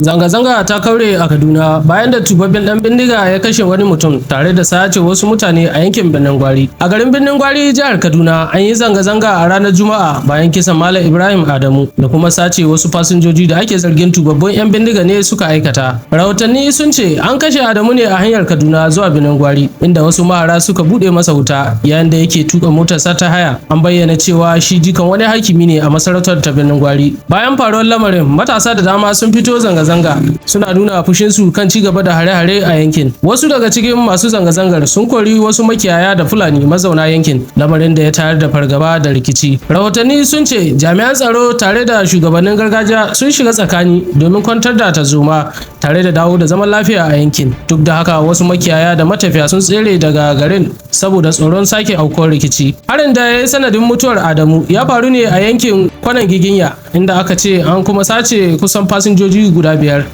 Zanga-zanga ta kaure a Kaduna bayan da tubabben dan bindiga ya kashe wani mutum tare da sace wasu mutane a yankin Birnin Gwari. A garin Birnin Gwari, jihar Kaduna, an yi zanga-zanga a ranar Juma'a bayan kisan Malam Ibrahim Adamu da kuma sace wasu fasinjoji da ake zargin tubabbun 'yan bindiga ne suka aikata. Rahotanni sun ce an kashe Adamu ne a hanyar Kaduna zuwa Birnin Gwari, inda wasu mahara suka bude masa wuta yayin da yake tuka motarsa ta haya. An bayyana cewa shi jikan wani hakimi ne a masarautar ta Birnin Gwari. Bayan faruwar lamarin, matasa da dama sun fito zanga-zanga suna nuna fushinsu kan ci gaba da hare-hare a yankin. Wasu daga cikin masu zanga-zangar sun kori wasu makiyaya da Fulani mazauna yankin, lamarin da ya tayar da fargaba da rikici. Rahotanni sun ce jami'an tsaro tare da shugabannin gargajiya sun shiga tsakani domin kwantar da tarzoma tare da dawo da zaman lafiya a yankin. Duk da haka, wasu makiyaya da matafiya sun tsere daga garin saboda tsoron sake aukuwar rikici. Harin da ya yi sanadin mutuwar Adamu ya faru ne a yankin Kwanan Giginya, inda aka ce an kuma sace kusan fasinjoji guda 5.